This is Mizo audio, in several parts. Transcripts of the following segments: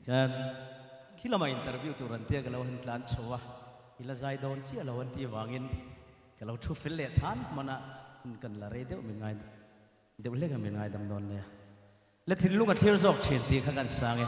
Kan khi lama interview tur an tia ka lo han tlan chho a, i la zai dawn chiah lo an tih vangin ka lo thu fel leh than hman a, hun kan la rei deuh min ngai deuh hlek a min ngaidam dawn nia. La thinlung a thlir zawk thin tih kha kan sang e.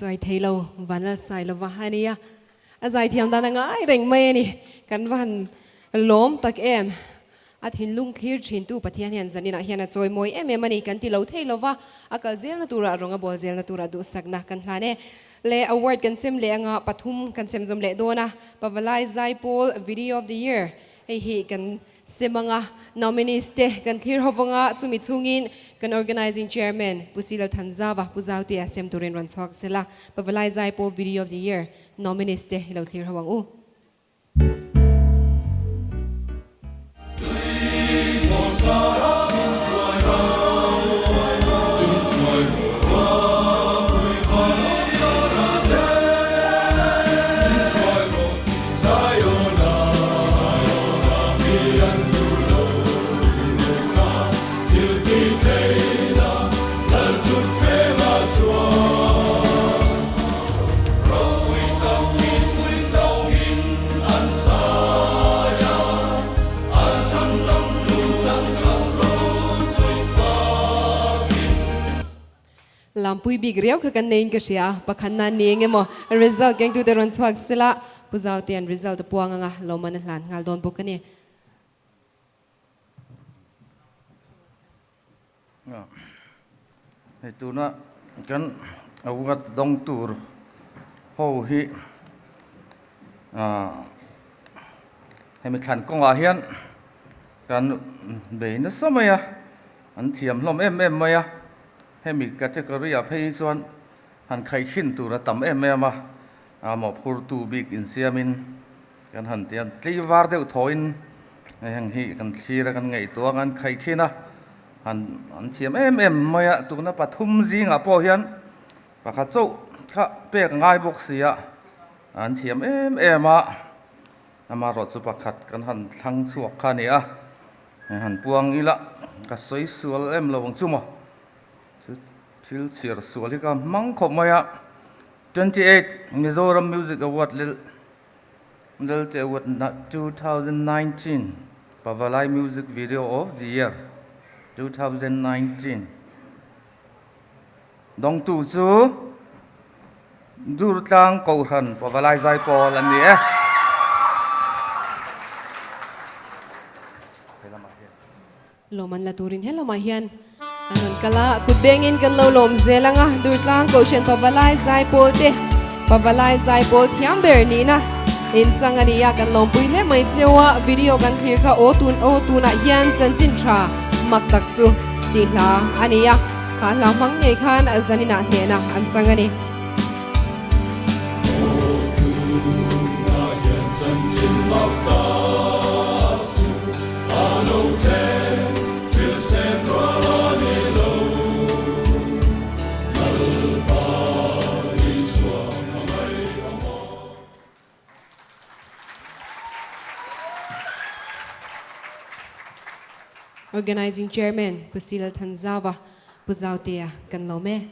Chuai thei lo Vanlalsai lova a nia, a zaithiam dan a ngai reng mai a ni. Kan va han lawm tak em. A thinlung thlir thintu Pathian hian zaninah hian a chawi mawi em em a ni kan ti lo thei lova, a kal zelna turah rawng a bawl zelna turah duhsakna kan hlan e. Le award kan sem leh anga pathum kan sem zawm leh dawn a, Pavalai Zaipawl Video of the Year hei hi kan sem anga nominees te kan thlir ho vanga chumi chhungin kan Organising Chairman Pu Silal Thanzava Pu Zautea sem turin rawn chhuak sela Pavalai Zaipawl Video of the Year nominees te hi lo thlir ho ang u. Lampui bik riau kha kan neiin ka hria a, pakhat nan ni eng emaw result kengtute rawn chhuak sela Pu Zautea'n result a puang anga lawmman a hlan nghal dawn bawk a ni. Hei tuna kan award dawng tur ho hi hemi thlan kawngah hian kan bei nasa mai a, an thiam hlawm em em mai a, hemi category ah phei hi chuan han khaihkhin tur a tam em em a, a mawhphurtu bik insiamin kan han ti a, tleivar deuh thawhin heng hi kan thlir a, kan ngaihtuah a, kan khaihkhin a, han an thiam em em mai a, tuna pathum zingah pawh hian pakhat chauh kha pek a ngai bawk si a, an thiam em em a, amaherawh chu pakhat kan han thlang chhuak kha a ni a, han puang ila ka sawi sual em lo ang chu maw, thil chhiar sual hi ka hmang khawp mai a. 28 Mizoram Music Award lel Lelte Award 2019 Pavalai Music Video of the Year 2019 Dawngtu chu Durtlang Kohhran Pavalai Zaipawl an ni e. Lawm an la turin he lamah hian an rawn kal a, kut bengin kan lo lawm zel ang a, Durtlang Kohhran Pavalai Zaipawl te Pavalai Zaipawl thiam ber nihna inchang a ni a, kan lawmpui hle mai cheu a, video kan thlir kha aw tun aw tunah hian chanchin tha mak tak chu tih hla a ni a, kha hla hmang ngei khan zaninah hnehna an chang a ni. Organizing Chairman Pu Silal Thanzauva, Pu Zautea kan lawm e.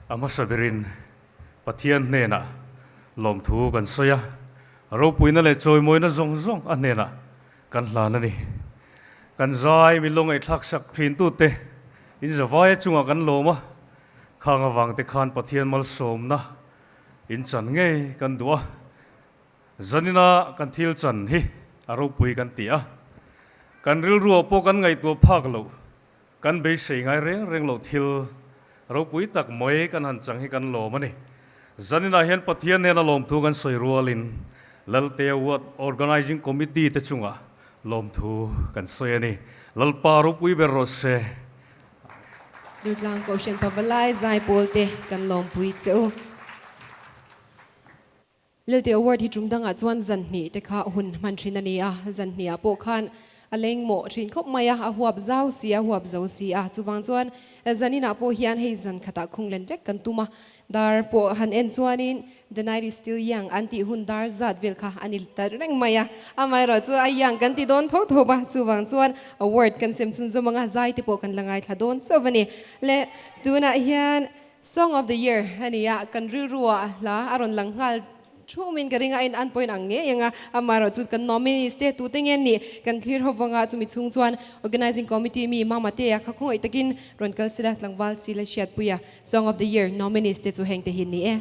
A hmasa berin Pathian hnenah lawmthu kan sawi a, ropuina leh chawimawina zawng zawng a hnenah kan hlan a ni. Kan zai min lo ngaihthlak sak thintute in zavaia chungah kan lawm a, khang avangte khan Pathian malsawmna in chan ngei kan duh a. Zanina kan thil chan hi a ropui kan ti a, kan rilruah pawh kan ngaihtuah phak loh Kan beisei ngai reng reng loh thil ropui tak mai kan han chang hi kan lawm a ni. Zaninah hian Pathian nena lawmthu kan sawi rualin Lalte Award Organising Committee te chungah lawmthu kan sawi a ni. Lalpa ropui ber rawh se. Durtlang Kohhran Pavalai Zaipawl te kan lawmpui che u. Lelte Award hi tum dangah chuan zan hnih te kha hun hman thin a ni a, zan hnih ah pawh khan a leng mawh thin khawp mai a, a huap zau si a, huap zo si a, chuvang chuan zan inah pawh hian hei zan khatah khung len vek kan tum a, dar pawh han en chuanin the night is still young an tih hun dar zat vel kha a ni ta reng mai a, amaherawh chu a young kan ti dawn tho tho a, chuvang chuan award kan sem chhunzawm anga zai te pawh kan la ngaithla dawn chauh a ni. Le tunah hian Song of the year a ni a, kan rilru ah hla a rawn lang nghal thumin ka ring a, a in an point ang ngei ang a, amaherawh chu kan nominees te tute nge nih kan thlir ho vanga chumi chhung chuan Organizing Committee mi Mama te a kha khawngaih takin rawn kal sila tlangval sila hriatpui a, Song of the year nominees te chu heng te hi ni e.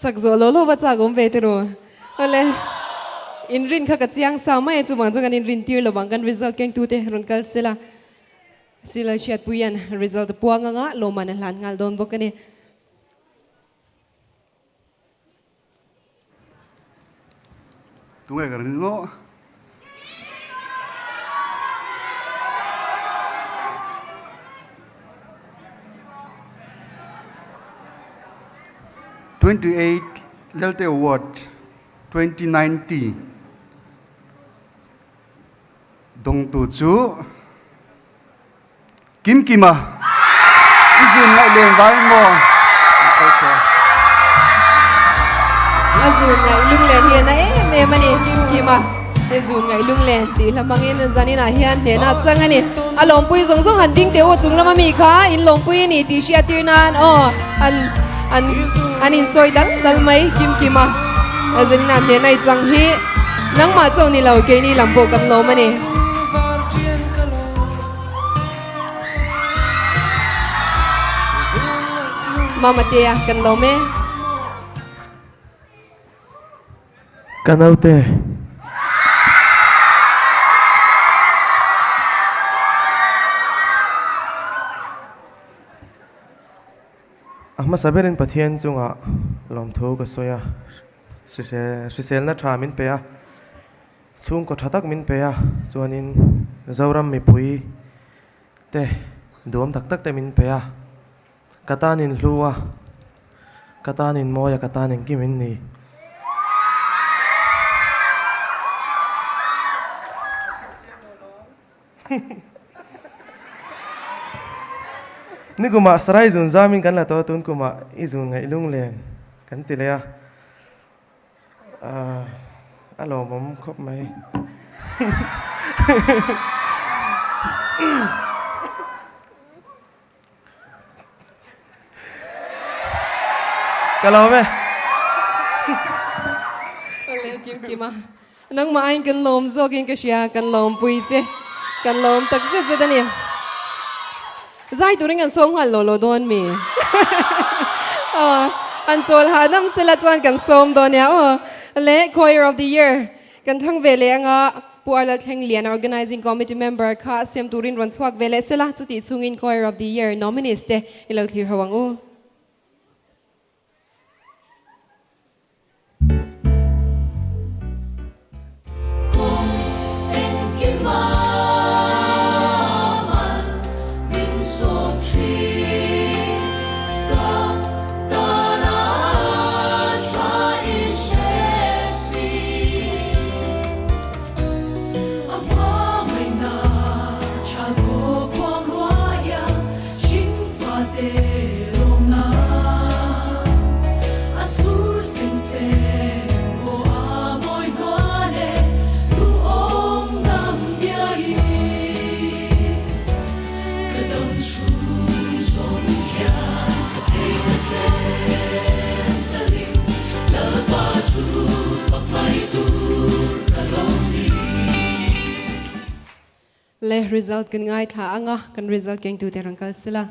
Sak zawh lo lo va chak awm ve te ru. Awle, inrin kha ka chiang sa mai a, chuvang chuan kan inrin tir lovang kan result kengtute rawn kal sela. Sila Hriatpuia'n result a puang anga lawmman a hlan nghal dawn bawk a ni. Tunge ka ring ngawh? 28 Lelte Award 2019 dawngtu chu Kimkima i zun ngaih leng vai maw? A zun ngaih lunglen hi a na em em a ni Kimkima i zun ngaih lunglen tih hla hmangin zaninah hian hnehna chang a ni. A lawmpui zawng zawng han ding teh u chung lama mi kha in lawmpui a ni tih hriat tir nan aw an an an insawi dal dal mai Kimkima zaninah hnehna i chang hi nangmah chauh ni lo keini lam pawh kan lawm a ni. Mamatea kan lawm e. Ka naute. A hmasa berin Pathian chungah lawmthu ka sawi a, hriselna tha min pe a. Chhungkaw tha tak min pe a, chuanin Zoram mipui te duam tak tak te min pe a, ka tan in hlu a, ka tan in mawi a, ka tan engkim in ni. Nikumah Sarai zun zamin kan la tawh a, tun kumah i zun ngaih lunglen kan ti leh a. A lawmawm khawp mai. Ka lawm e. Awle Kim Kima. Nangmah aiin kan lawm zawkin ka hria, kan lawmpui che. Kan lawm tak zet zet a ni. Zai turin kan sawm nghal lo lo dawn mi? Aw, an chawl hahdam sela chuan kan sawm dawn nia aw. Le Choir of the Year kan thlang ve leh anga Pu Arlal Thleng Liana Organizing Committee member kha siam turin rawn chhuak ve leh sela chutih chhungin Choir of the Year nominees te i lo thlir ho ang u. Le result kan ngaithla ang a, kan result kengtute rawn kal sila,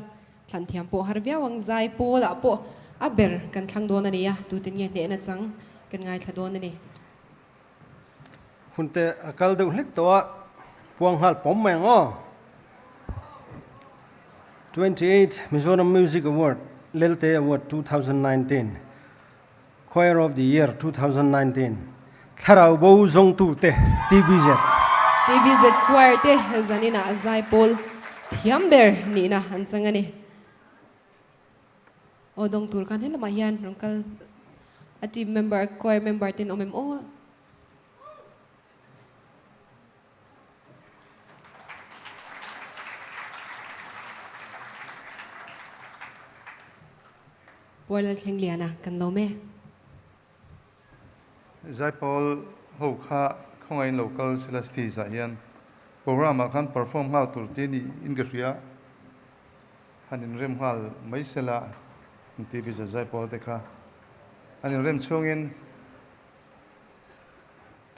thlan thiam pawh har viau ang, zai pawlah pawh a ber kan thlang dawn a ni a, tute nge hnehna chang kan ngaithla dawn a ni. Hunte a kal deuh hlek tawh a, puang nghal pawm mai ang aw. 28 Mizoram Music Award, Lelte Award 2019, Choir of the Year 2019, Thlarau Bo Zawngtute, TBZ. TBZ Choir te zaninah zaipawl thiam ber nihna an chang a ni. Aw dawng tur khan helamah hian rawn kal a team member, choir member ten awm em aw. Puarlal thleng liana kan lawm e. Zaipawl ho kha khawngaihin lo kal sela stage ah hian program ah khan perform nghal tur te ni in ka hria han inrem nghal mai sela an ti biza Zaipawl te kha an inrem chhungin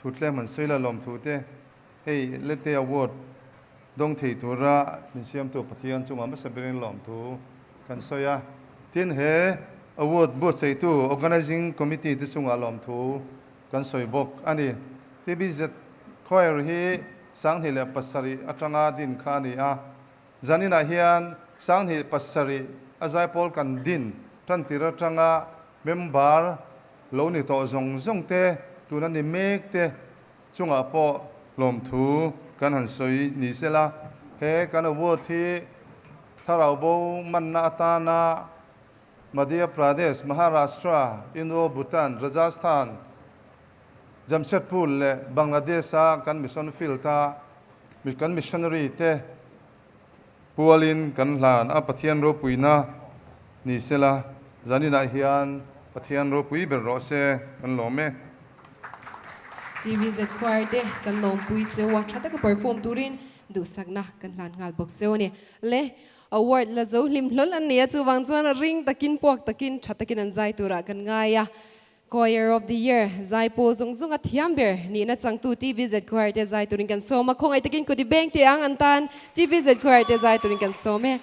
Thu tlem an sawi la lawmthu te, hei Lete Award dawng thei tura min siamtu Pathian chungah hmasa berin lawmthu kan sawi a. Tin, he award buatsaihtu Organizing Committee te chungah lawmthu kan sawi bawk a ni. TBZ Choir hi 2007 atanga din kha a ni a. Zaninah hian 2007 a zaipawl kan din tantir atanga member Lo ni tawh zawng zawng te, tuna ni mek te chungah pawh hlawmthu kan han sawi ni sela, he kan award hi thlarau bo manna atana Madhya Pradesh, Maharashtra, Indo, Bhutan, Rajasthan, Jamshedpur leh Bangladesh-a kan mission field-a kan missionary te pualin kan hlan a, Pathian ropuina ni sela, zaninah hian Pathian ropui ber rawh se, kan lawm e. TVZ Choir te kan lawmpui cheu a, tha taka perform turin duhsakna kan hlan nghal bawk cheu a ni. Le award la zo hlim hlawl an ni a, chuvang chuan ring takin puak takin tha takin an zai turah kan ngai a. Choir of the Year zai pawl zawng zawng a thiam ber nihna changtu TVZ Choir te zai turin kan sawm a, khawngaih takin kut i beng teh ang an tan TVZ Choir te zai turin kan sawm e.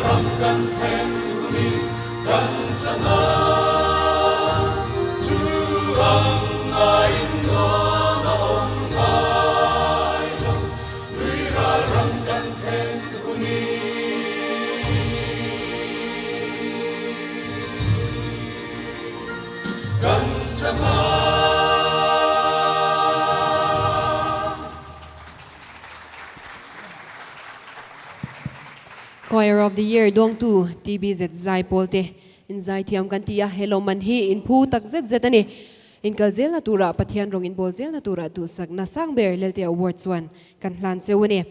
ram kan thleng hunin kan chang a, chu ang ngaiin nuam a awm ngai lo, lui ral ram kan thleng hunin kan chang a. Choir of the Year dawngtu TBZ Zaipawl te in zaithiam kan ti a, he lawmman hi in phu tak zet zet a ni. Inkal zelna turah Pathian rawng inbawl zelna turah duhsakna sang ber Lelte Award chuan kan hlan cheu a ni.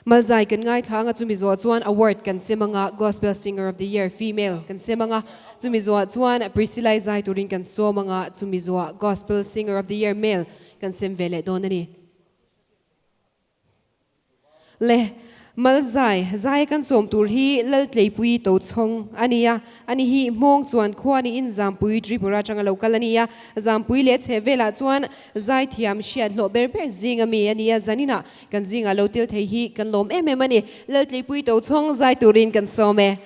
Malzai kan ngaithla anga chumi zawh chuan award kan sem anga Gospel Singer of the Year Female kan sem anga chumi zawh chuan Priscilla-i zai turin kan sawm anga chumi zawh Gospel Singer of the Year Male kan sem ve leh dawn a ni. Le, Malzai, zai kan sawm tur hi Laltleipui Tochhawng a ni a, ani hi Hmawng chuan khua niin Zampui Tripura atanga lo kal a ni a, Zampui leh chheh velah chuan zaithiam hriat hlawh ber ber zing a mi a ni a, zaninah kan zingah lo tel thei hi kan lawm em em a ni. Laltleipui Tochhawng zai turin kan sawm e.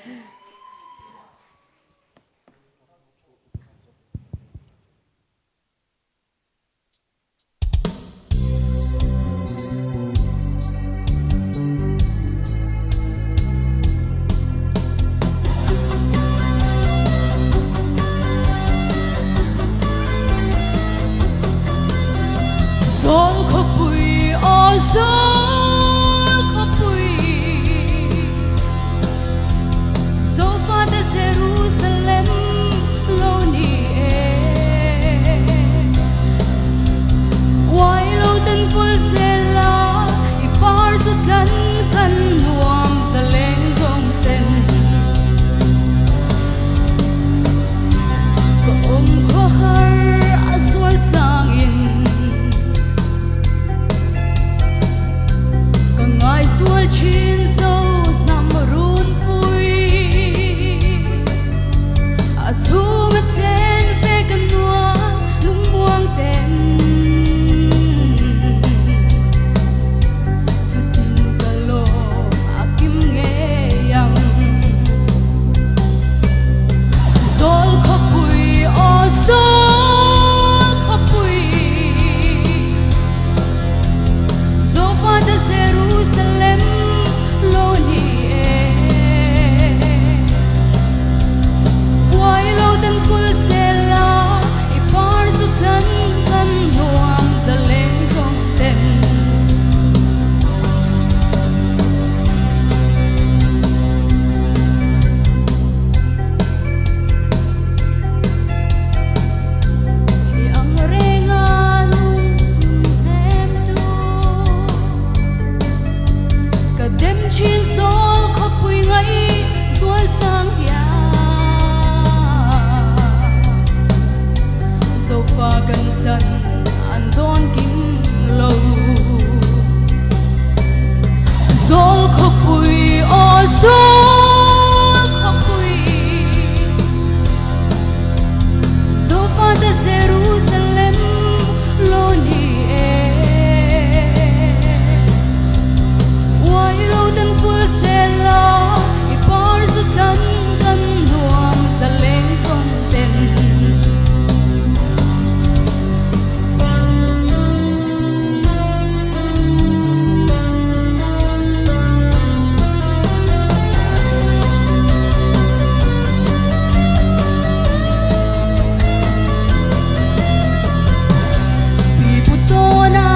Zawl khawpui aw zawl khawpui Zofate Jerusalem lo ni e. Uai lo ten vul zel a, i par chu tlan kan nuam za leng zawng ten. Ka awm khaw har a sual changin ka ngaisual thin zo hnam runpui. A chhung a chen ve ka nuam lungmuang ten chutin ka lawm a kim ngei ang. Zawl khawpui aw zawl khawpui Zofate Jerusalem lo ni e. Uai lo ten kul zel a, i par chu tlan kan nuam za leng zawng ten. I ang reng a lung hnem tu. Ka dem thin zawl khawpui ngaih zual chang hian Zofa kan chan an dawn kim lo. Zawl khawpui aw zawl khawpui Zofa te Jerusalem lo ni e. Uai lo ten vul zel a, i par zu tlan kan nuam za leng zawng ten. Pipu tawna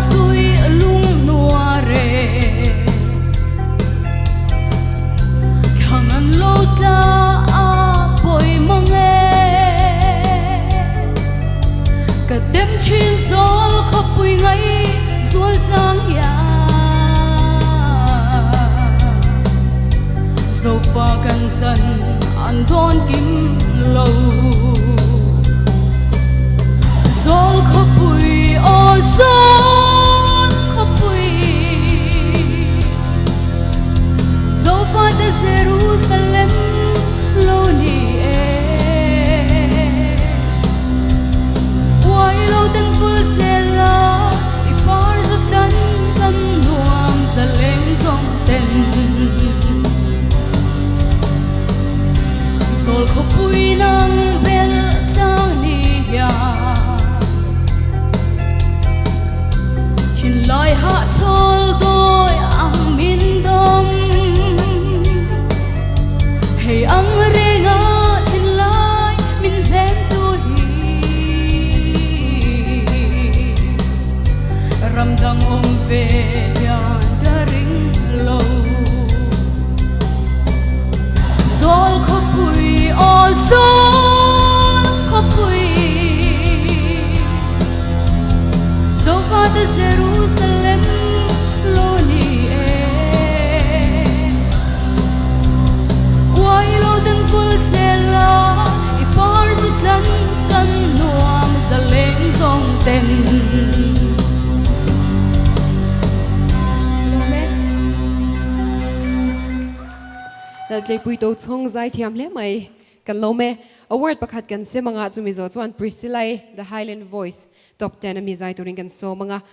sui lung nuar e, thlang an lo tla a pawi mang e. Ka dem thin zawl khawpui ngai zual chang hian Zofa kan chan an dawn kim lo. Zawl khawpui aw zawl khawpui Zofate Jerusalem lo ni e. Uai lo ten vul zel a, i par zu tlan kan nuam za leng zawng ten. Khawpui nang bel chang ni hian Thinlai hahchawl dawi ang min dawm Hei ang renga thinlai min hnemtu hi Ram dang awm ve hian ka ring lo. Zawl khawpui aw zawl khawpui Zofate Jerusalem lo ni e Uai lo den vul sela i par zu tlan kan nuam zaleng zawng ten. Laltleipui to chhawng zai thiam hle mai kan lo me. Award pakhat kan sem anga chumi zawh chuan Priscilla-i The Highland Voice Top Ten a mi zai turin kan sawm anga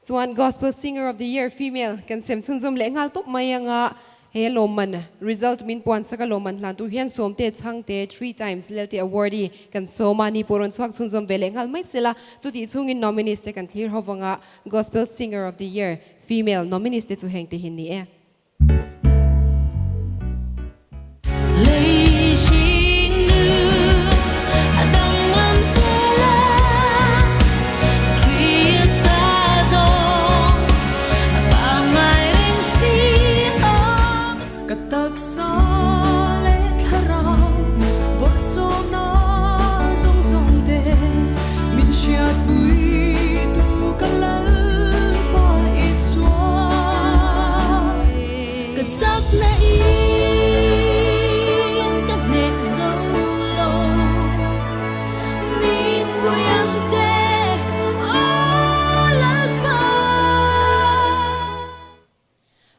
chuan Gospel Singer of the Year Female kan sem chhunzawm leh nghal tawp mai anga he lawmman result min puan sak a lawmman hlan tur hian sawmte chhangte three times Lelte Awardee kan sawm a ni pawh rawn chhuak chhunzawm ve leh nghal mai sela chutih chhungin nominees te kan thlir ho vanga Gospel Singer of the Year Female nominees te chu heng te hi ni e.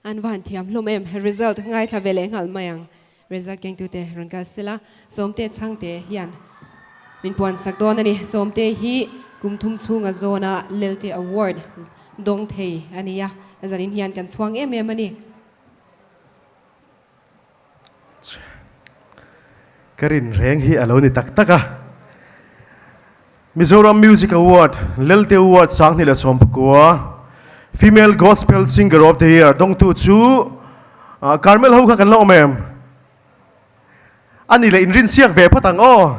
An va han thiam hlawm em, result ngaithla ve leh nghal mai ang. Result kengtute rawn kal sela, Sawmte Chhangte hian min puan sak dawn a ni. Sawmte hi kum thum chhunga zawna Lelte Award dawng thei a ni a, zanin hian kan chhuang em em a ni. Ka rin reng hi a lo ni tak tak a. Mizoram Music Award, Lelte Award 2019, Female Gospel Singer of the Year dawngtu chu Carmel ho kha kan la awm em? A ni leh inrin siak ve phawt ang aw.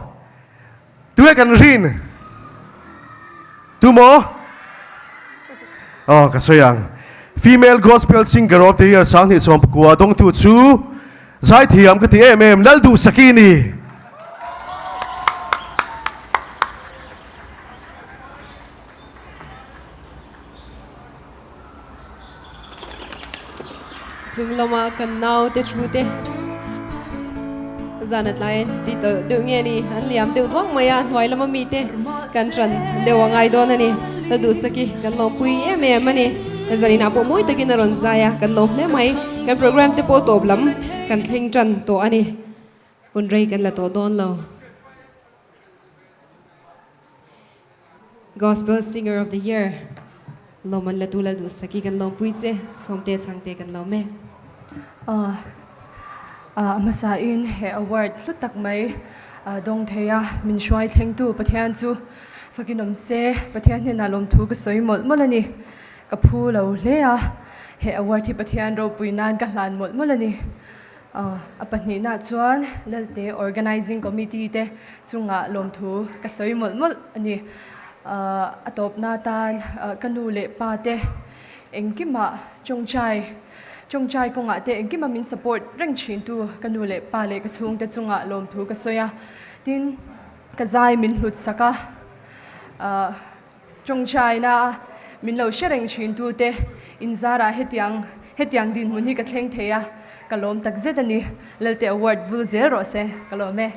Tunge kan rin? Tu maw? Aw ka sawi ang. Female Gospel Singer of the Year 2019 dawngtu chu Zaithiam ka ti em em Lalduhsaki ni. Chung lama kan nau te thu te zan a tlai ti ta deuh nge ni an liam deuh duang mai a hnuai lama mi te kan ṭan deuh a ngai dawn a ni Lalduhsaki kan lawmpui em em a ni zaninah pawh mawi takin a rawn zai a kan lawm hle mai kan program te pawh tawp lam kan thleng ṭan tawh a ni hun rei kan la tawh dawn lo. Gospel Singer of the Year Lawman Latu Lalduhsaki kan lawmpui che, Sawmte Chhangte kan lawm e. A hmasain he award hlu tak mai dawng thei a, min hruai thlengtu Pathian chu fakin awm se, Pathian hnenah lawmthu ka sawi mawlh mawlh a ni. Ka phu lo hle a, he award hi Pathian ropui nan ka hlan mawlh mawlh a ni. A pahnihna chuan Lalte Organising Committee te chungah lawmthu ka sawi mawlh mawlh a ni. A tawpna atan ka nu leh pa te engkimah tawngtai tawngtai kawngah te engkima min support reng thintu ka nu leh pa leh ka chhungte chungah lawmthu ka sawi a. Tin, ka zai min hlut sak a, tawngtaina min lo hre reng thintu te inzarah hetiang hetiang dinhmun hi ka thleng thei a, ka lawm tak zet a ni. Lalte Award vul zel rawh se, ka lawm e.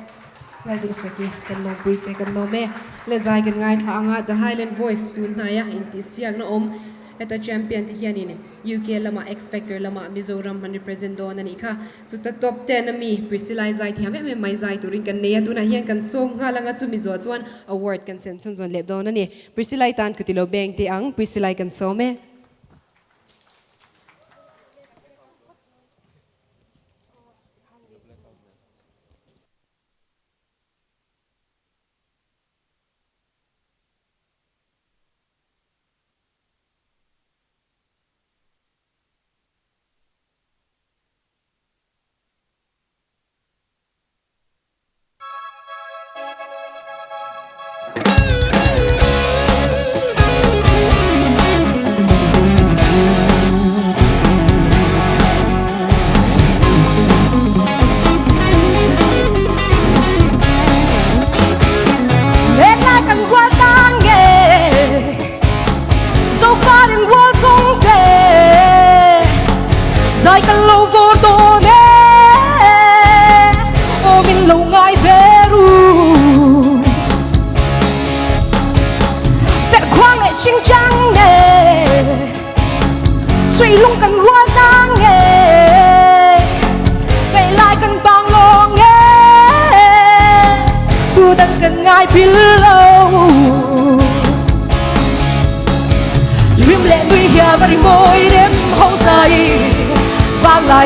Lalduhsaki, kan lawmpui che kan lawm e. Le zai kan ngaithla anga The Highland Voice tun hnaia intihsiakna awm heta champion te hianin UK lamah X Factor lamah Mizoram an represent dawn a nih kha. Chuta top ten a mi Priscilla-i zai thiam em em mai zai turin kan nei a, tunah hian kan sawm nghal anga chumi zawh chuan award kan sem chhun zawn leh dawn a ni. Priscilla-i tan ka ti lo beng teh ang, Priscilla-i kan sawm e.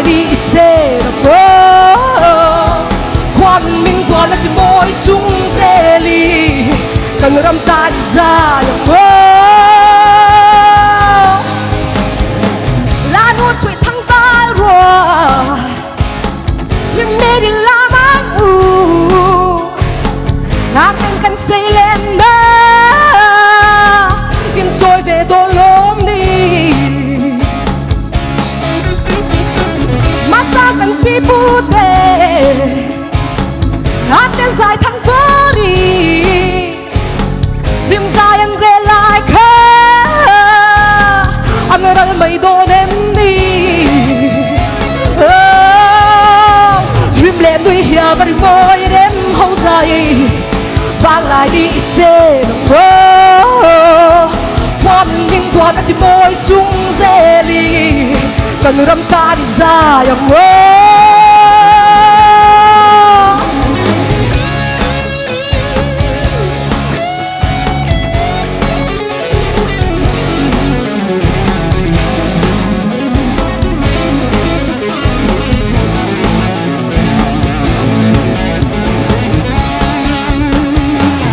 ni i chen ang aw. Khuan min tuan a ti mawi chung zel i kan ram tan i zai ang aw. Lanu chhuih thang tal rua hlim men i lam ang u. Ngak ten kan sei len na in chawi ve dawn lawm ni. Masa kan pi pu te ngak ten zai thang pari hlim zai an rel lai kha an ral mai dawn em ni. Hlim leh nui hiam a ri mawi rem ho zai vanglai ni i chen ang aw. Khuan min tuan a ti mawi chung zel i kan ram tan i zai ang aw.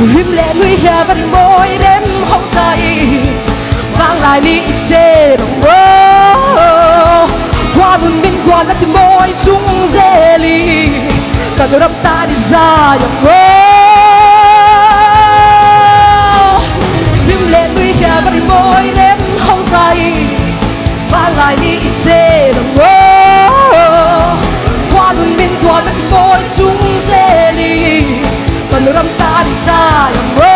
Hlim leh nui hiam a ri mawi rem ho zai vanglai ni i chen ang aw. Khua nun min tuan a ti mawi sung zel i kan ram tan i zai ang aw. Hlim leh nui hiam a ri mawi rem ho zai vanglai ni i chen ang aw. Khua nun min tuan a ti mawi chung zel i kan ram tan i zai ang aw.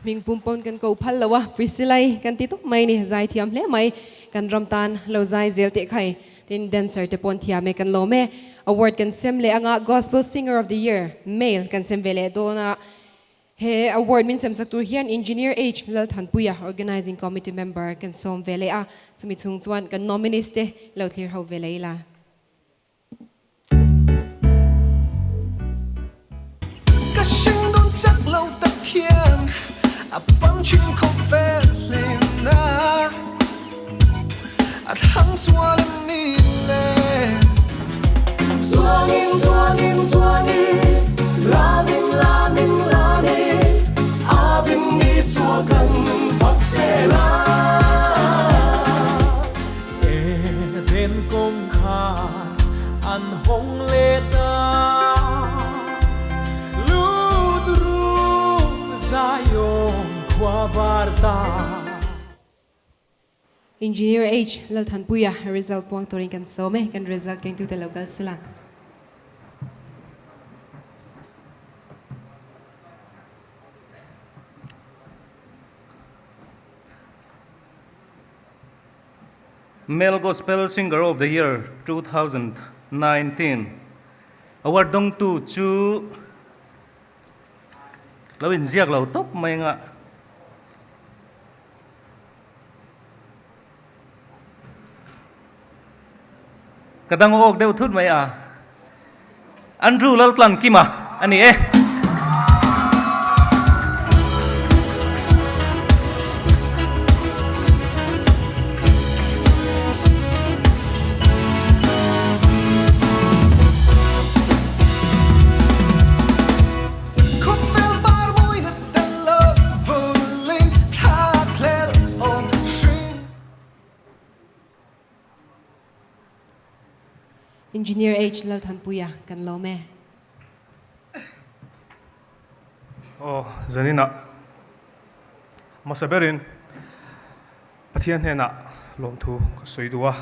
Hming pum pawn kan ko phal lo a, Priscilla-i kan ti tawp mai ni, zai thiam hle mai, kan ram tan lo zai zel teh khai, tin dancer te pawn thiam e kan lawm e. Award kan sem leh anga Gospel Singer of the Year, Male, kan sem ve leh dawn a, He award min semsak tur hian Engineer H Lalthanpuia, Organising Committee member kan sawm ve leh a, chumi chhung chuan kan nominees te lo thlir ho ve leh ila. Ka hring dawn chak lo tak hian a pang thin khawp vel hlimna a thlang sual em ni le. Zuangin zuangin zuangin lamin lamin lamin avin ni sual kan fak zel a. Eden kawngkhar an hawng leh ta. Lut ru Zion khua var ta. Engineer H Lalthanpuia result puang turin kan sawm e, kan result kengtute lo kal sila. Male Gospel Singer of the Year 2019 award dawngtu chu lo inziak lo tawp mai anga. Ka dang awk deuh thut mai a. Andrew Laltlankima a ni e. Khawvel par mawina tel lo vulin thlakhlel awm hrim. Engineer H Lalthanpuia kan lawm e. Aw zaninah hmasa berin Pathian hnenah lawmthu ka sawi duh a,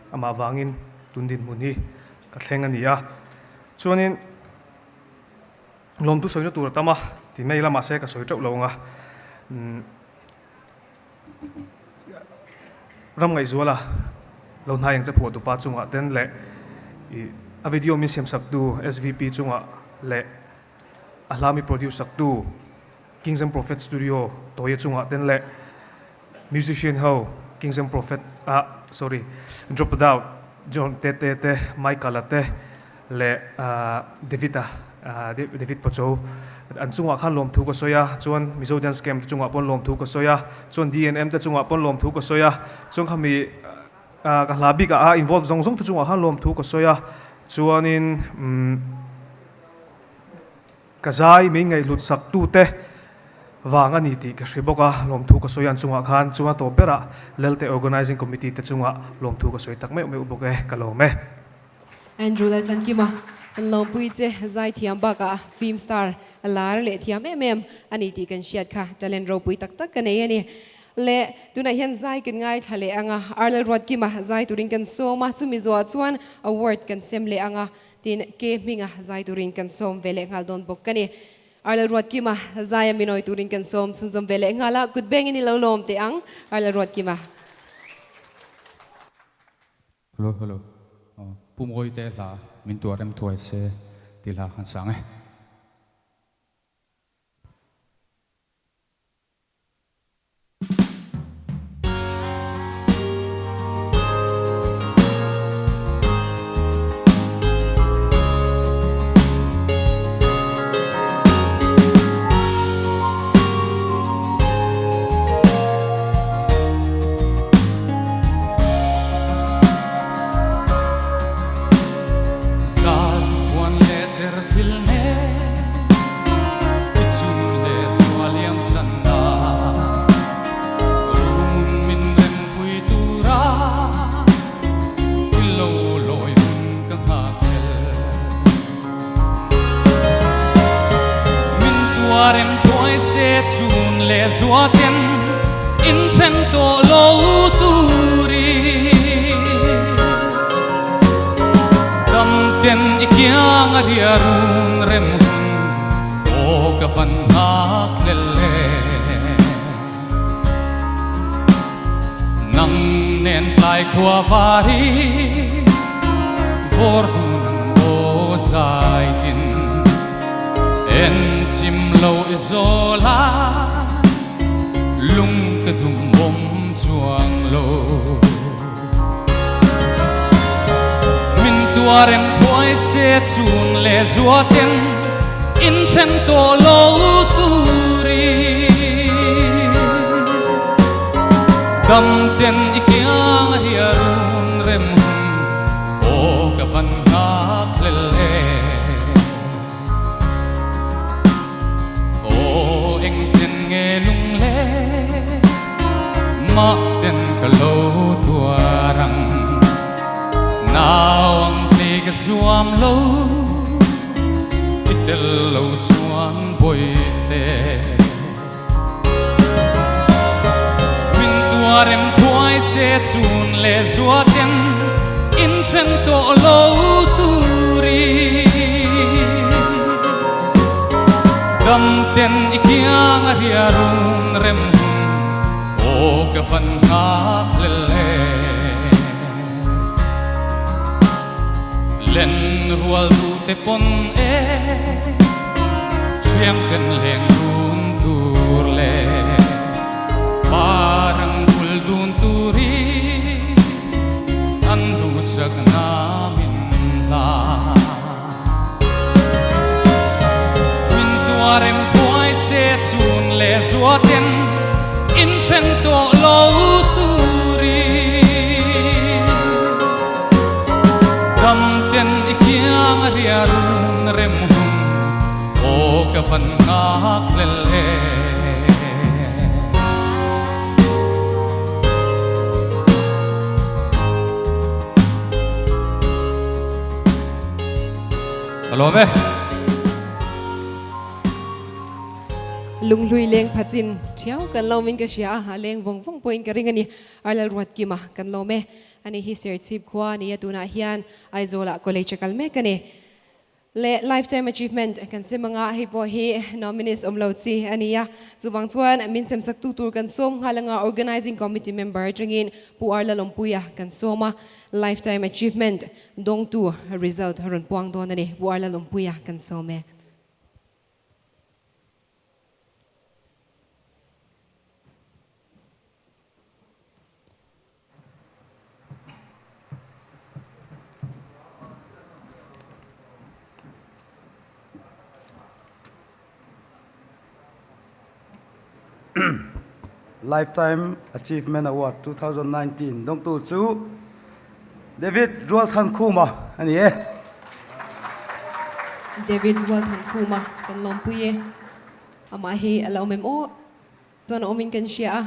amah vangin tun dinhmun hi ka thleng a ni a. Chuanin lawmthu sawina tur a tam a ti mai ila mahse ka sawi teuh lo ang a. Ram ngaihzuala lo hnai ang che phuah tupa chungah ten leh i a video min siamsaktu SVP chungah leh. a hla mi produce sak tu Kings and Prophet Studio tawia chungah ten leh musician ho Kings and Prophet ah sorry Drop Out John Tete te Michael a te leh David a David Pacho an chungah khan lawmthu ka sawi a chuan Mizo Dance Camp te chungah pawn lawmthu ka sawi a chuan DNM te chungah pawn lawmthu ka sawi a chuan khami ka hla bik ah a involve zawng zawng te chungah khan lawmthu ka sawi a chuanin umm Ka zai min ngaihhlut sak tute vang a ni tih ka hre bawk a, lawmthu ka sawi an chungah khan chuan a tawp berah Lelte Organising Committee te chungah lawmthu ka sawi tak meuh meuh bawk e, ka lawm e. Andrew Laltlankima, Kan lawmpui che zai thiam bakah film star lar leh thiam em em a ni tih kan hriat kha talent ropui tak tak ka nei a ni. Le tunah hian zai kan ngaithla leh ang a, Arlal Ruatkima zai turin kan sawm a, chumi zawhah chuan award kan sem leh ang a, Tin, ke hminga zai turin kan sawm ve leh nghal dawn bawk ka ni. Arlal Ruatkima zaia minawi turin kan sawm chhunzawm ve leh nghal a, kut bengin i lo lawm teh ang, Arlal Ruatkima. Hello hello aw Pu Mawite hla min tuah rem thuai se tih hla kan sang e. Zan puan leh cher thil nen I chun leh zua liam san na Run min rempui tura I lo lawi hun ka nghak hlel Min tua rem thuai se chun leh zua ten In then tawh lo turin Dam ten i kiang a ria run rem hun aw ka van nghak hlel e. Nang nen tlai khua var i vawr dun ang aw zai tin en chim lo i zawl a lung ka dum awm chuang lo. Min tuarem thuai se chun leh zuaten in then tawh lo turin Dam ten i kiang a ria run rem hun aw ka van nghak hlel e. Aw eng chen nge lung le mah ten ka lo tuar ang Nau ang tlei ka zuam lo i tel lo chuan bawihte Min tuarem thuai se chun leh zuaten in then tawh lo turin Dam ten i kiang a ria run rem hun aw ka van nghak hlel e. Len rual duh te pawn e Thiang ten leng dun tur le Parang bul dun turin An duhsak na min la Min tuarem thuai se chun leh zuaten In then tawh lo turin Dam ten i kiang a ria run rem hun Aw ka van nghak hlel e. Ka lawm e. Lunghlui leng phatsin thiau kan lawm in ka hria a, a leng vawng vawng pawhin ka ring a ni. Arlal Ruatkima kan lawm e. Ani hi Serchhip khua a ni a, tunah hian Aizawlah college a kal mek a ni. Le Lifetime Achievement kan sem anga hei pawh hi nominees awm lo chi a ni a, chuvang chuan min semsaktu tur kan sawm nghal anga Organising Committee member atangin Pu Arla Lawmpuia kan sawm a, Lifetime Achievement dawngtu result rawn puang dawn a ni. Pu Arla Lawmpuia kan sawm e. Lifetime Achievement Award 2019 dawngtu chu David Rualthankhuma a ni e. David Rualthankhuma kan lawmpui e. Amah hi a lo awm em aw? Chuan a awmin kan hria a,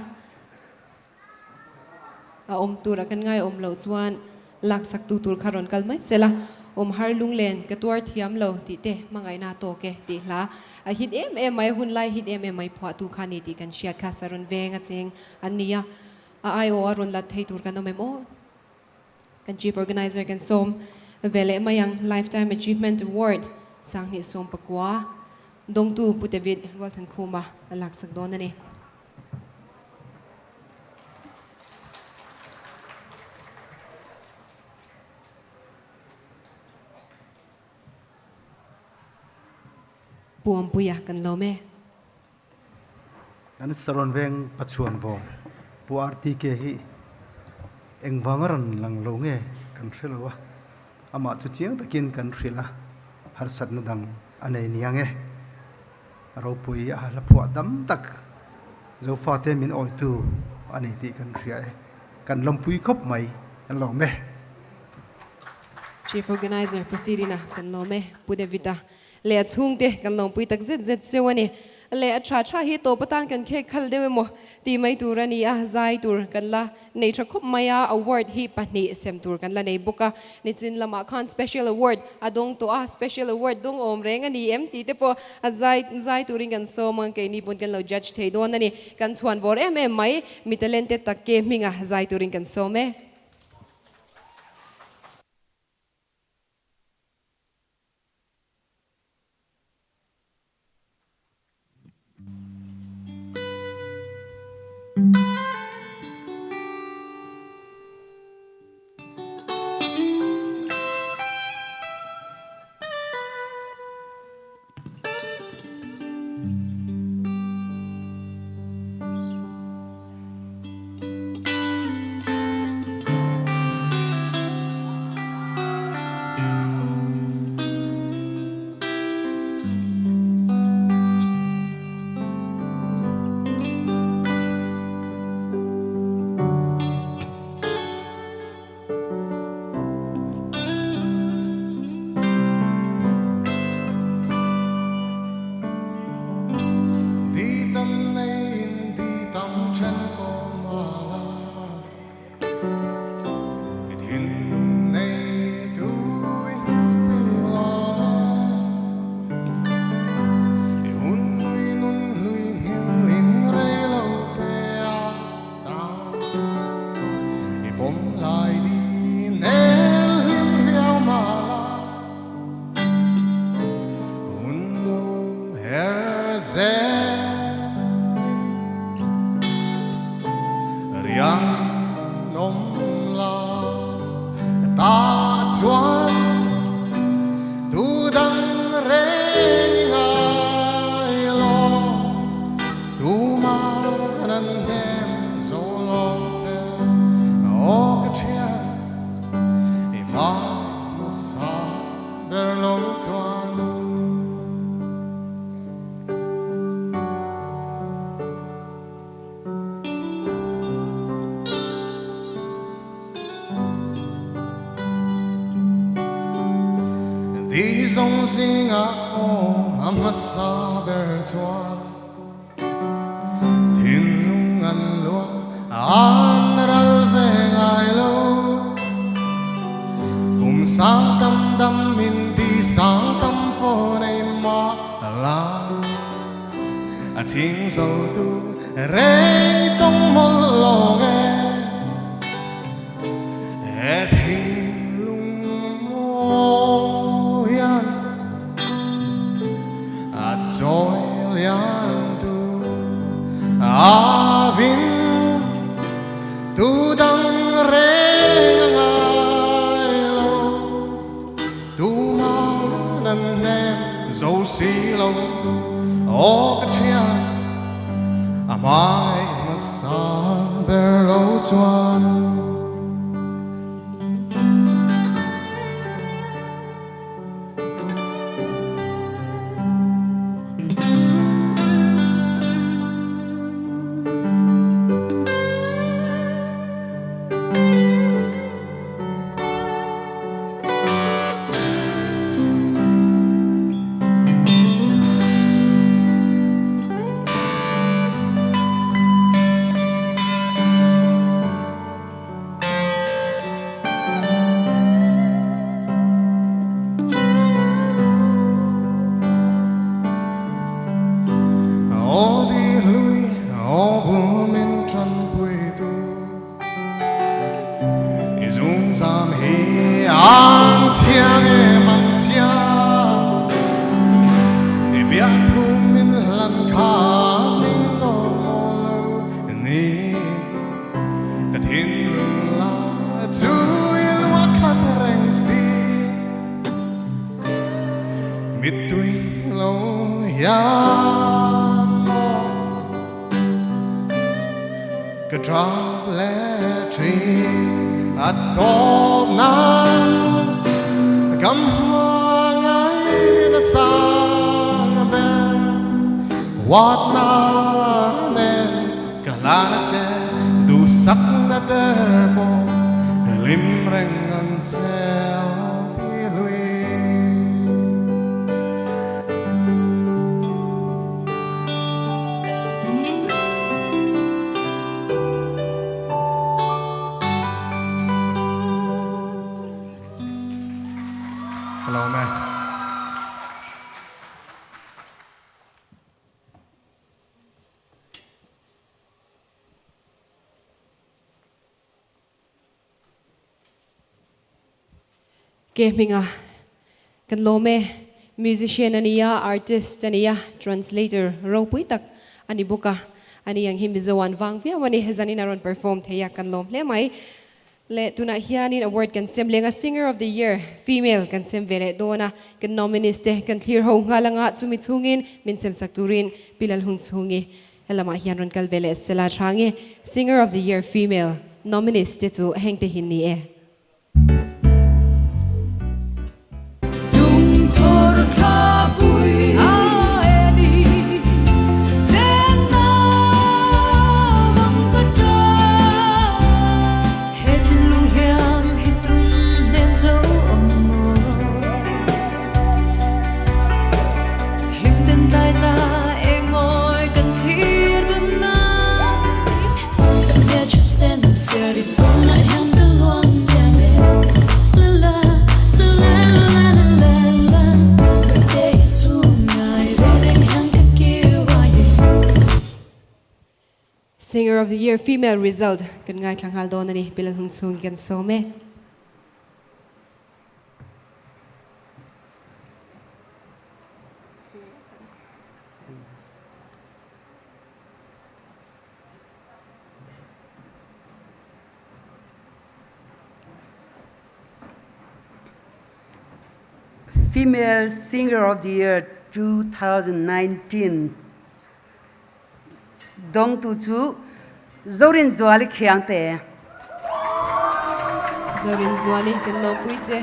a awm tura kan ngai awm loh chuan laksak tu tur kha rawn kal mai sela, awm har lunglen ka tuar thiam lo tih te hmangaihna tawk e tih hla a hit em em mai, hun lai hit em em mai phuahtu kha ni tih kan hriat kha Saron veng a cheng an ni a, a aiawh a rawn lat thei tur kan awm em aw? Kan Chief Organizer kan sawm ve leh mai ang Lifetime Achievement Award 2019 dawngtu Pu David Rualthankhuma a laksak dawn a ni. Pu Awmpuia kan lawm e. Kan Saron Veng Pachuan vawng Pu RTK hi engvang a rawn lang lo nge kan hre lo a, amah chu chiang takin kan hrilh a, harsatna dang a nei niang e. Ropui a hla phuah tam tak Zofate min awitu a ni tih kan hria e, kan lawmpui khawp mai, kan lawm e. Chief Organizer Pu Sirina kan lawm e, Pu David-a Leh a chhungte kan lawmpui tak zet zet cheu a ni. Leh a tha tha hi tawp atan kan khek khal deuh emaw tih mai tur a ni a, zai tur kan la nei tha khawp mai a, award hi pahnih sem tur kan la nei bawk a. Nichin lamah khan special award a dawng tawh a, special award dawng awm reng a ni em tih te pawh a zai zai turin kan sawm ang, keini pawn kan lo judge thei dawn a ni. Kan chhuan vawr em em mai, mi talented tak ke hminga zai turin kan sawm e. Di tam neiin di tam then tawh mal a, i thinlung nei tu i hmel pek lawng e. I hun hlui nun hlui nghil in rei lo te a tan, i pawm lai di nen hlim viau mal a. Hun lo her zelin riangin awm la, ta chuan tu dang reng i ngai lo, tuman an hnem zo lawng che, aw ka thian. I mai hmasa ber lo chuan. Di zawng zingah aw a hmasa ber chuan. Thinlung an luah an ral ve ngai lo. Kum sang tam dam min ti sang tam pawh nei mah la. A ching zo tu reng i tawng mawlh lawng e. He thinlung mawl hian a chawi lian tu a vin tu dang reng a ngai lo, tuman an hnem zo si lo, aw ka thian a hmangaih hmasa ber lo chuan. Ka drop leh thin a tawp nan ka hmangaihna sang ber Huatna nen ka hlan a che duhsakna der pawh hlim reng ang che aw ti lui. Ka lo awm e. Ke hminga kan lawm e. Musician a nia, artist a nia, translator ropui tak a ni bawk a. Ani ang hi Mizo an vang viau a ni. Zanin a rawn perform thei a, kan lawm hle mai. Leh tunah hianin award kan sem leng a, Singer of the Year, Female, kan sem ve leh dawn a. Kan nominees te kan thlir ho nghal anga chumi chhungin min sem sak turin Pi Lalhungchhungi Helamah hian rawn kal ve leh Sela Thangi, Singer of the Year Female, nominees te chu heng te hi ni e. Singer of the Year Female Result kan ngaithla nghal dawn a ni, Bilal Hung chhung kan sawm e. Female Singer of the Year 2019 Dongtu chu Zorinzuali Khiangte. Zorinzuali kan lawmpui che.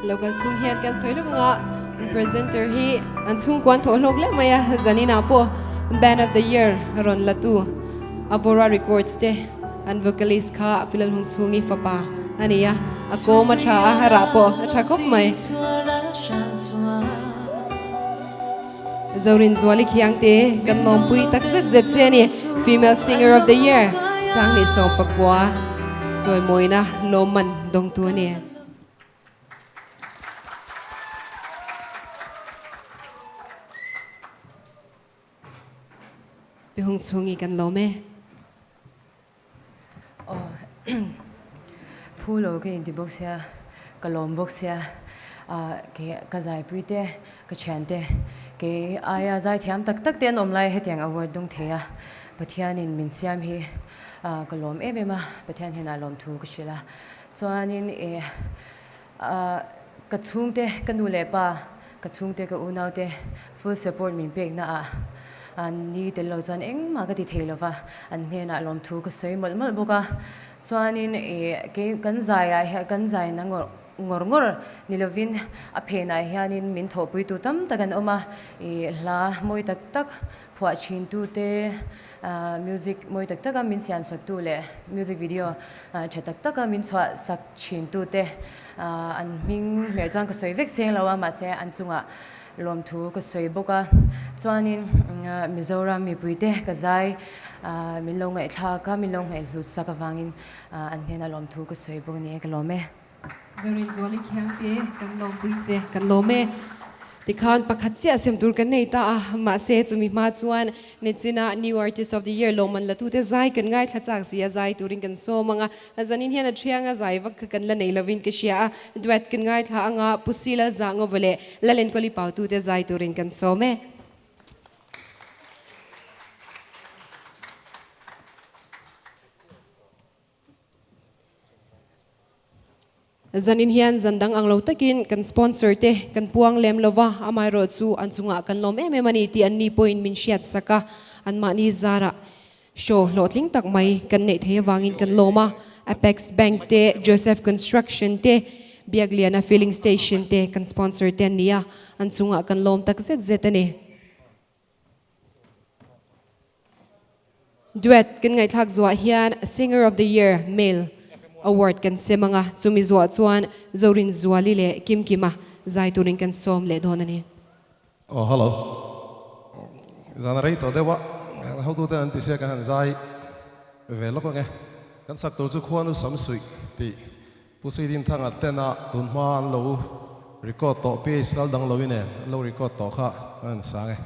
Local chhung hian kan sawi lawk anga presenter hi an chhungkuan thawh hlawk leh mai a, zaninah pawh Band of the Year rawn la tu Avora Records te an vocalist kha Pilal Hun chhungi fapa a ni a, a kawm a tha a, a rah pawh a tha khawp mai. Zorinzuali Khiangte kan lawmpui tak zet zet che a ni. Female Singer of the Year Sanghnih Sawmpakua chawimawina lawmman dawngtu a ni. Pi Hung Chhungi kan lawm e. Aw phu lo ka inti bawk sia, ka lawm bawk sia, ke ka zaipui te, ka thian te, kei aia zaithiam tak tak te an awm lai hetiang award dawng thei a, Pathianin min siam hi ka lawm em em a, Pathian hnenah lawmthu ka hrilh a, chuanin e ka chhungte, ka nu leh pa, ka chhungte, ka unaute full support min pekna ah an ni tel lo chuan engmah ka ti thei lo va, an hnenah lawmthu ka sawi mawlh mawlh bawk a. Chuanin ih kei kan zaiah hian kan zaina ngawr ngawr ngawr ni lovin a phenah hianin min thawhpuitu tam tak an awm a, ih hla mawi tak tak phuah thintu te, music mawi tak taka min siam saktu leh music video tha tak taka min chhuah sak thintu te an hming hmer chuan ka sawi vek seng lo a, mahse an chungah lawmthu ka sawi bawk a. Chuanin Mizoram mipuite ka zai min lo ngaihthlak a, min lo ngaihhlut sak avangin an hnena lawmthu ka sawi bawk a ni e, ka lawm e. Zorinzuali Khiangte, kan lawmpui che, kan lawm e. Tikhan pakhat chiah sem tur kan nei ta a, mahse chumi hma chuan Nichina New Artist of the Year lawmman latute zai kan ngaithla chak si a, zai turin kan sawm ang a, zanin hian a thiang a zai vak kha kan la nei lovin ka hria a, duet kan ngaithla ang a, Pu Sila Zahngova leh Lalenkawli Pautute zai turin kan sawm e. Zanin hian zan dang ang lo takin kan sponsor te kan puang lem lova, amaherawhchu an chungah kan lawm em em a ni tih an ni pawhin min hriat sak a, anmahni zarah show hlawhtling tak mai kan neih thei avangin kan lawm a, Apex Bank te, Joseph Construction te, Biakliana Filling Station te kan sponsor te an ni a, an chungah kan lawm tak zet zet a ni. Duet kan ngaihthlak zuah hian Singer of the Year Male Award kan sem ang a, chumi zuah chuan Zorin Zuali leh Kimkima zai turin kan sawm leh dawn a ni. Aw hello. Zan a rei tawh deuh a, hotute an ti sia kan han zai ve lawk ang e. Kan sak tur chu Khuanu Samsuih tih Pu Seidinthanga tena tun hma an lo record tawh PH lal dang loin nen an lo record tawh kha an han sang e.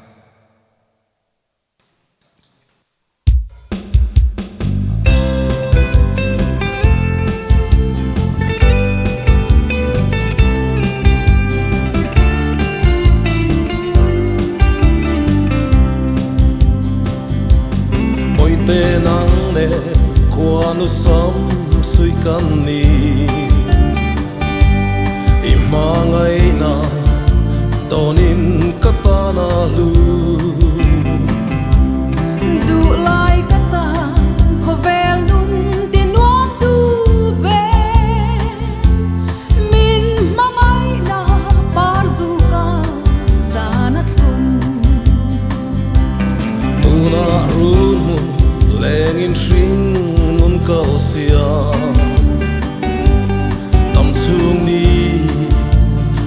Mawite nang nen khuanu sam sui kan ni I hmangaihna dawnin ka tan a hlu. Duh lai ka tan khawvel nun ti nuam tu ber min hmangaihna par zu ka tan a thlum. Tunah run hmun lengin hring nun kal sia dam chhung ni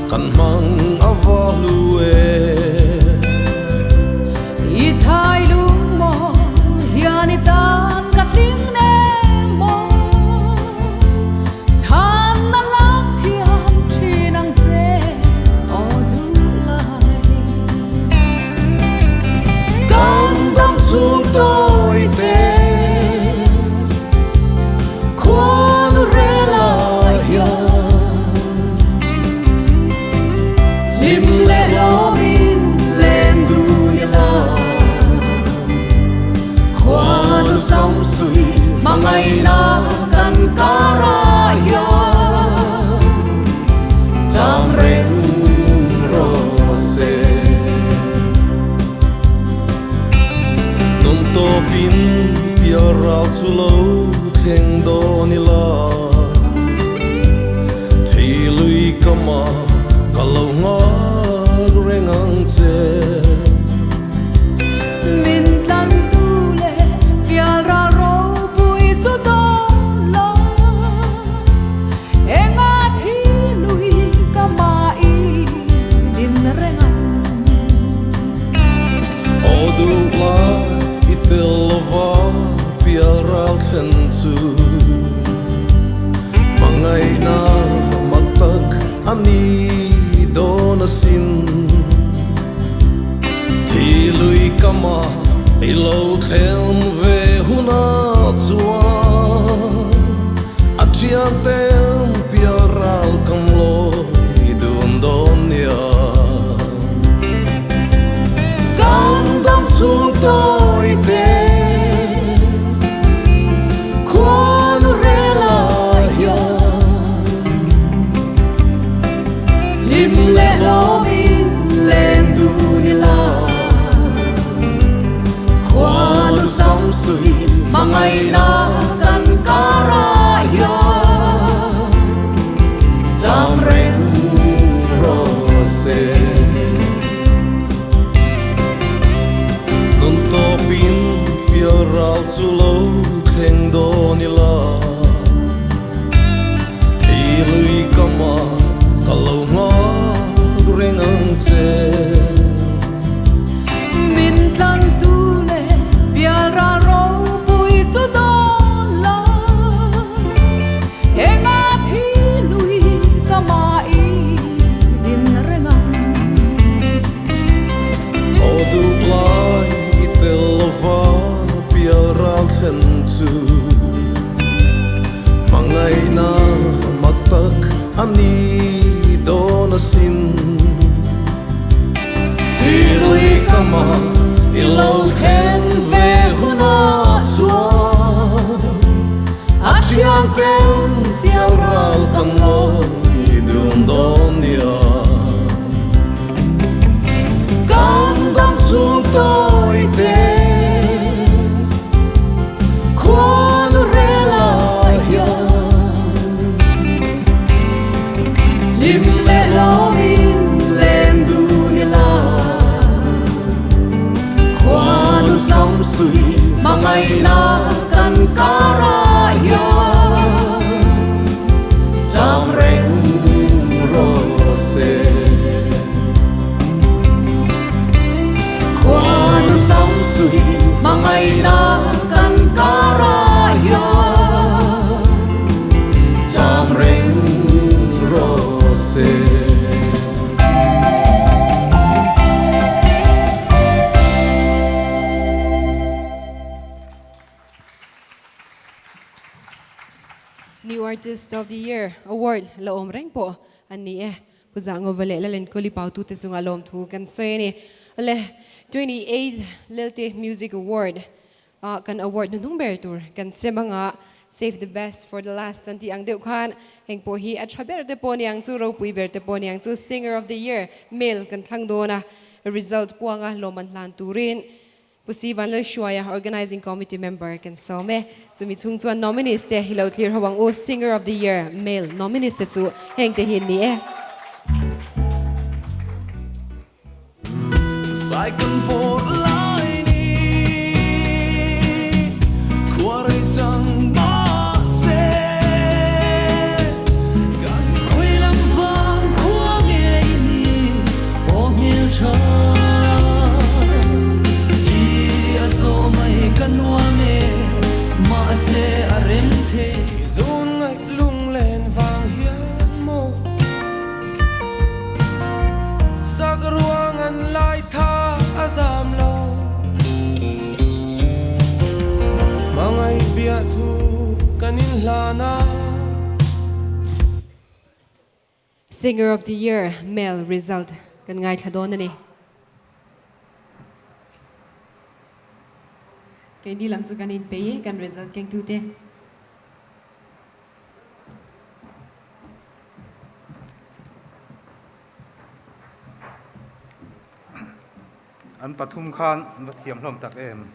kan hmang a va hlu e. I thai lung maw hian i tan ka tling nem maw chhan na lak thiam thin ang che aw duh lai. Kan dam chhung tawi te khuan rel ah hian hlim leh lawmin leng dun ila khuanu samsui hmangaihna kan kar ah hian cham reng rawh se. Nung tawpin pial ral chu lo thleng dawn ila, thei lui ka ma ka lo nghak reng ang che. Min tlan tu leh pial ral ropui chu dawn lo, enga thi lui ka ma i din reng ang. Aw duh lai i tel lova pial ral thlen chu hmangaihna mak tak a ni dawn asin. Thi lui ka ma i lo thlen ve hunah chuan a thian ten pial ral kan lawi dun dawn nia. Kan dam chhung tawi te khuanu rel ah hian hlim leh lawmin leng dun ila khuanu samsui hmangaihna kan kar ah hian cham reng rawh se. Nun tawpin pial ral chu lo thleng dawn ila, thei lui ka ma ka lo nghak reng ang che. Min tlan tu leh pial ral ropui chu dawn lo, enga thi lui ka ma i din reng ang. Aw duh lai i tel lova pial ral thlen chu hmangaihna mak tak a ni dawn asin. Thi lui ka ma i lo thlen ve hunah chuan a thiang ten pial ral kan lawi Mangaihna kan karah hian cham reng rawh se. Khuanu sam suih hmangaihna kan karah hian cham reng rawh se. New Artist of the Year Award la awm reng pawh an ni e. Pu Zahngova leh Lalenkawli Pautute chunga lawmthu kan sawi a ni. Le 28th Lelte Music Award ah kan award hnuhnung ber tur kan sem anga Save the best for the last an tih ang deuh khan heng pawh hi a tha ber te pawh niang chu ropui ber te pawh niang chu Singer of the Year male kan thlang dawn a result puanga lawm an hlan turin Pu Si Vanlalhruaia Organizing Committee member kan sawm e. Chumi chhung chuan nominees te hi lo thlir ho ang u. Singer of the Year male nominees te chu heng te hi an ni e. Cycle for lai ni khua rei chang mah se kan khawi lam vang khua ngei ni aw hmel tha i a zawh mai ka nuam e mahse a rem thei. Zun ngaih lunglen vang hian maw Sak ruang an lai tha a zam lo Hmangaih biah thu kan inhlan a. Singer of the Year male result kan ngaithla dawn a ni. Keini lam chu kan inpei e kan result kengtute. An pathum khan an va thiam hlawm tak em.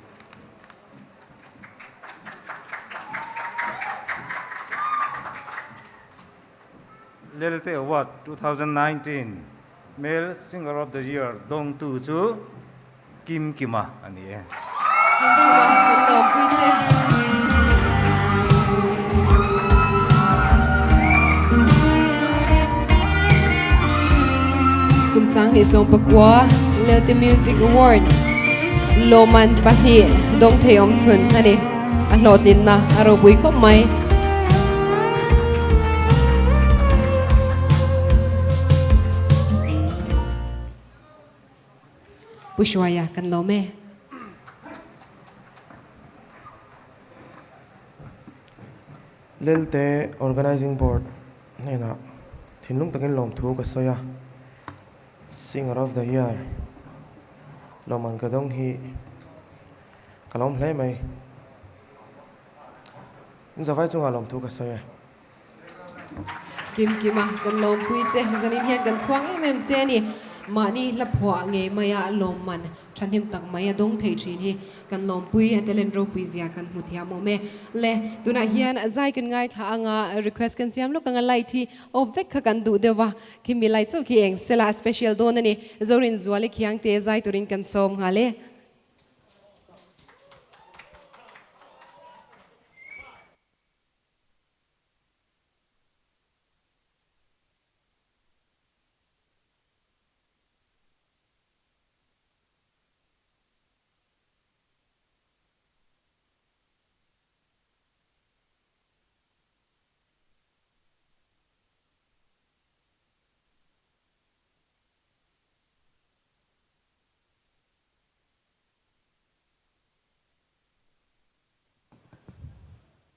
Lelte Award 2019 Male Singer of the Year dawngtu chu Kim Kima a ni e. Kim Kima kan lawmpui che. Kum sanghnih sawmpakua Lelte Music Award lawmman pahnih dawng thei awm chhun a ni. A hlawhtlinna a ropui khawp mai. Pu Hruaia kan lawm e. Lelte Organizing Board hnenah thinlung takin lawmthu ka sawi a, Singer of the Year lawmman ka dawng hi ka lawm hle mai. Zavai chungah lawmthu ka sawi e. Kim Kima kan lawmpui che, zanin hian kan chhuang em em che a ni. Mahni hla phuah ngei maia lawmman thahnem tak mai a dawng thei thin hi kan lawmpui a talent ropui zia kan hmu thiam awm e. Le, tunah hian zai kan ngaithla anga request kan siam lawk anga light hi off vek kha kan duh deuh va, khimi light chauh khi eng sela a special dawn a ni. Zorin Zuali Khiangte zai turin kan sawm nghal e.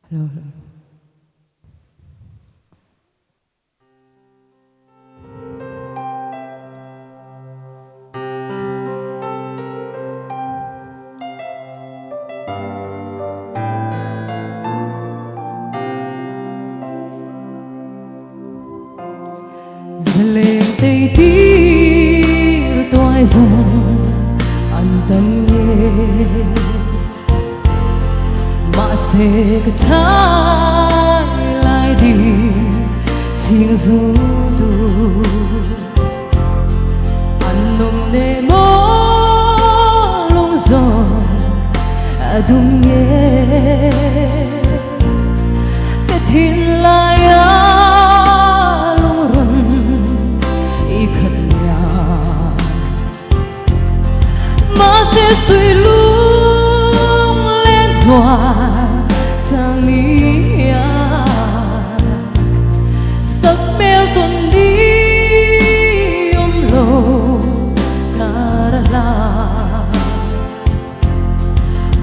Hello hello. Zalen tei tir tuai zawng an tam nge Mahse ka chhai lai di ching zu tu An nung ne mo lung zawng A dum nge Ka thinlai a lungrun i khat lian Mahse sui lung len chuan chang ni hian Sak hmel tawn ni awm lo kar a hla.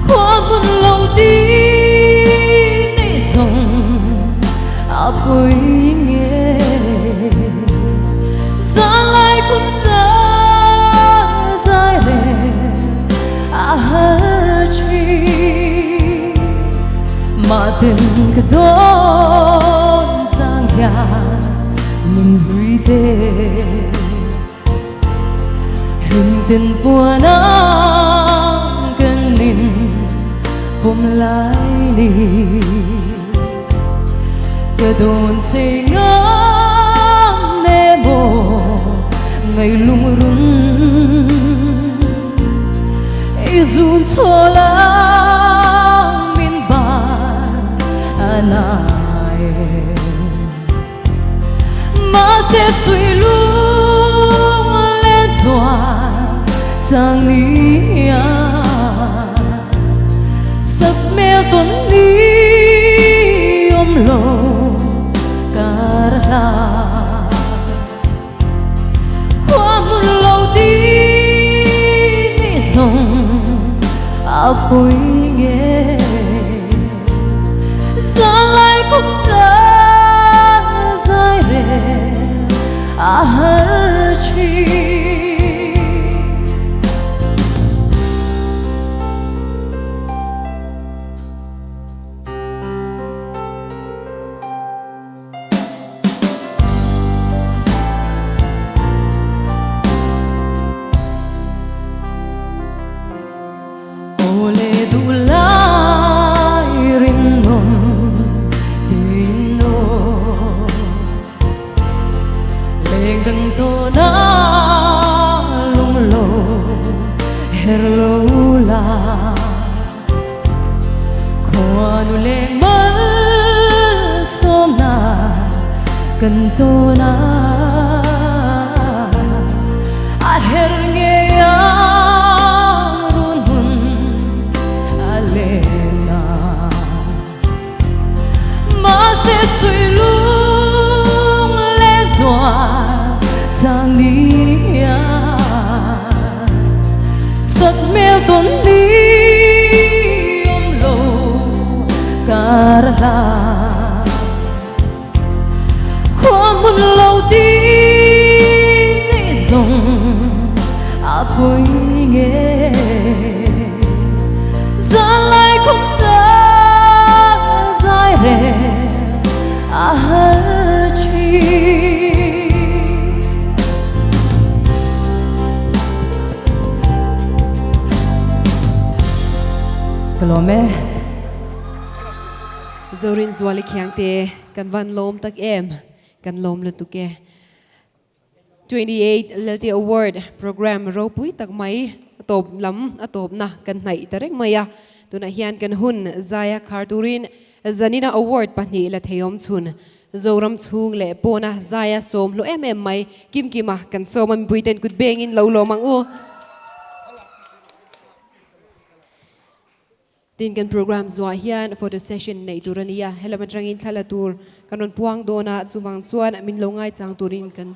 Khua hmun lo di nei zawng a pui nge Zan lai kum za zai reng a har thin Mah ten ka dawn chang hian min hlui te. Hlim ten puan ang kan in pawm lai ni Ka dawn sei ngam e maw ngaih lungrun I zun chhawl ang min ban a nai e. Mahse sui lung len chuan chang nia Sak hmel tawn ni awm lo kar hla Khua hmun lo ti ni zawng a pawi nge Zan lai kum zan zai reng a har thin. Aw le duh lai rinawm tin aw Leng dang tawn a lung lo her lo la Khuanu leng mal sawmna kan tawn a A her ngei ang run hun a len a. Mahse sui lung leng chuan chang nia Sat hmel tawn ni awm lo kar hla Khua hmun lo ti nei zawng a pawi nge Zan lai khum sa zai reng a har thin. Ka lawm e. Zorin Zuali Khiangte, kan van lawm tak em? Kan lawm lutuk e. 28 Lelte Award Programme ropui tak mai a tawp lam a tawpna kan hnaih ta reng mai a. Tunah hian kan hun zaia khar turin Zanina Award pahnih la theiawm chhun Zoram chhung leh pawna zaia sawm hlawh em em mai Kimkima kan sawm a mipuiten kut bengin lo lawm ang u. Tin kan program zuah hian photo session neih tur a ni a, helam atangin thla la tur kan rawn puang dawn a, chuvang chuan min lo ngaichang turin kan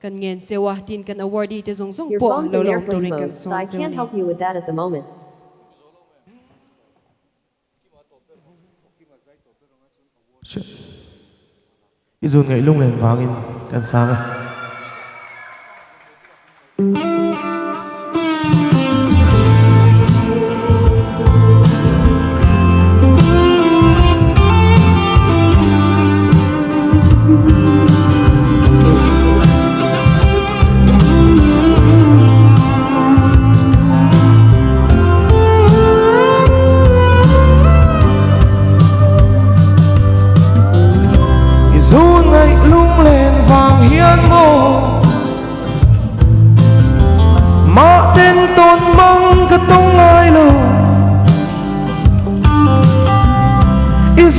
kan ngen cheu a, tin kan awardee te zawng zawng Your pawh phone's lo in la awm airplane turin kan mode, so sawm I cheu a can't ni. help you with that at the moment. I zun ngaih lunglen vangin kan sang e. I zun ngaih lunglen vang hian maw.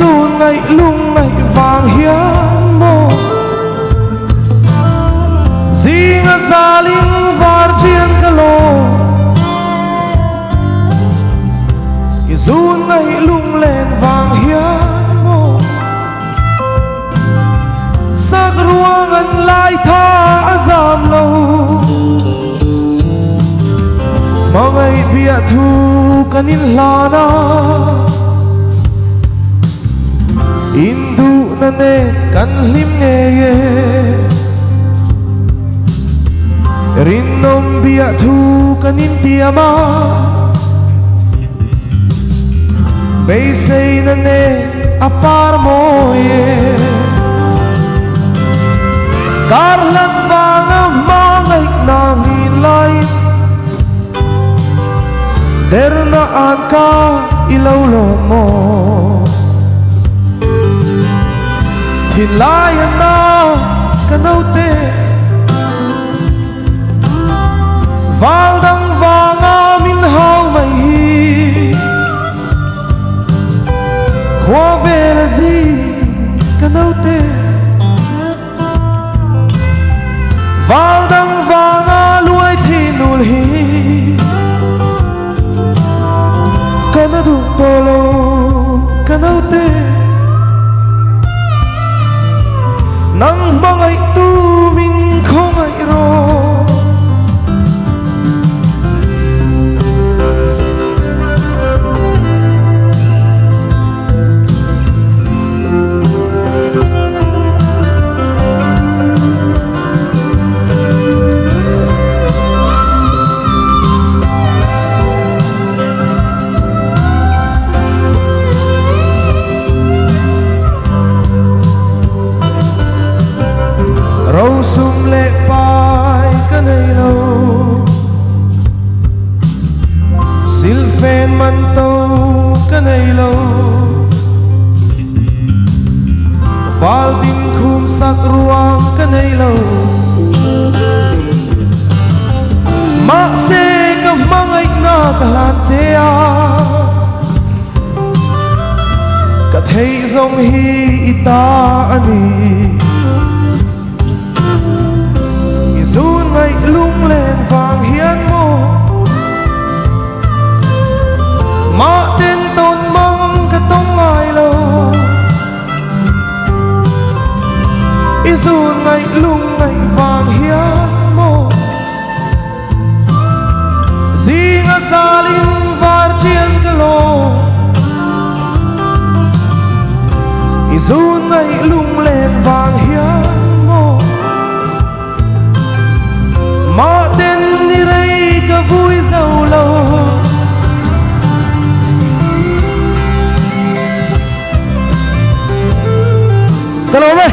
zun ngaih lung ngaih vang hian maw Zinga zalin var thian ka lawm I zun ngaih lung len vang hian maw Sak ruang an lai tha a zam lo Hmangaih biah thu kan inhlan a Induhna nen kan hlim ngei e Rinawm biah thu kan intiam a Beiseina nen a par mawi e. Kar hlat vanga hma ngaihna ngin laiin derna an ka i lo lawm maw. Thinlai a na ka naute val dang vanga min hau mai hi. Khua vel a zi ka naute Val dang vanga luai thli nul hi Ka na duh tawh lo ka naute Nang hmangaih tu min khawngaih rawh. Rosum leh pai ka nei lo. Silfen man to ka nei lo. Val din khum sak ruang ka nei lo. Mahse ka hmangaihna ka hlan che a. Ka theih zawng hi i ta a ni. I zun ngaih lunglen vang hian maw Mah ten tawn mang ka tawng ngai lo I zun ngaih lung ngaih vang hian maw Zinga zalin var thian ka lawm I zun ngaih lunglen vang hian maw Mah ten ni rei ka vui zo lo. Ka lawm e.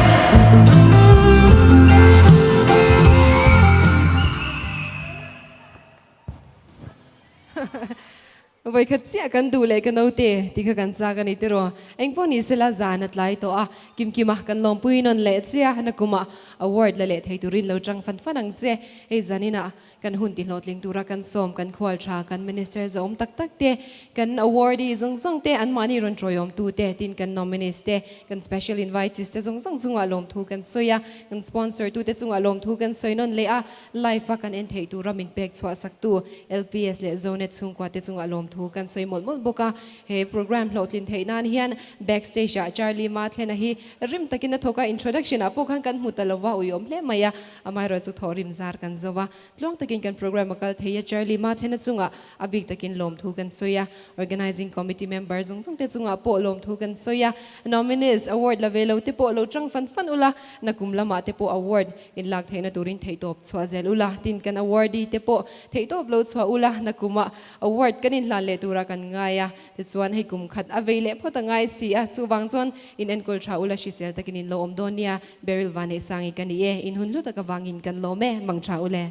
Vawikhat chiah kan duh leh ka naute tih kha kan chak a ni tiraw. Engpawh ni sela zan a tlai tawh a, Kimkima kan lawmpui nawn leh chiah na kumah award la leh thei turin lo chang fan fan ang che. Hei zaninah Kan hun tihlawhtling tura kan sawm, kan khual tha, kan Minister zawhawm tak tak te, kan awardee zawng zawng te, anmahni rawn tawiawmtu te, tin kan nominees te, kan special invitees te zawng zawng chungah lawmthu kan sawi a, kan sponsor tute chungah lawmthu kan sawi nawn leh a, live a kan en theih tura min pek chhuah saktu LPS leh Zonet chhungkua te chungah lawmthu kan sawi mawlh mawlh bawk a. He program hlawhtlin theih nan hian backstage ah Charlie Mathlena hi rim takin a thawk a, introduction ah pawh khan kan hmu ta lova uiawm hle mai a. Amaherawh chu thawh rim zar kan zo a, tluang takin kan program a kal thei a, Charlie Mathlena chungah a bik takin lawmthu kan sawi a, Organizing Committee member zawng zawng te chungah pawh lawmthu kan sawi a, Nominees award la ve lo te pawh lo tang fan fan ula, nakum lamah te pawh award in lak theihna turin theihtawp chhuah zel ula, tin kan awardee te pawh theihtawp lo chhuah ula, nakumah award kan inhlan leh tura kan ngai a, tichuan hei kum khat a vei leh phawt a ngai si a, chuvang chuan in enkawl tha ula hrisel takin in lo awm dawn nia. Beryl Vanehsangi ka ni e, in hun hlu tak avangin kan lawm e, mang tha ule.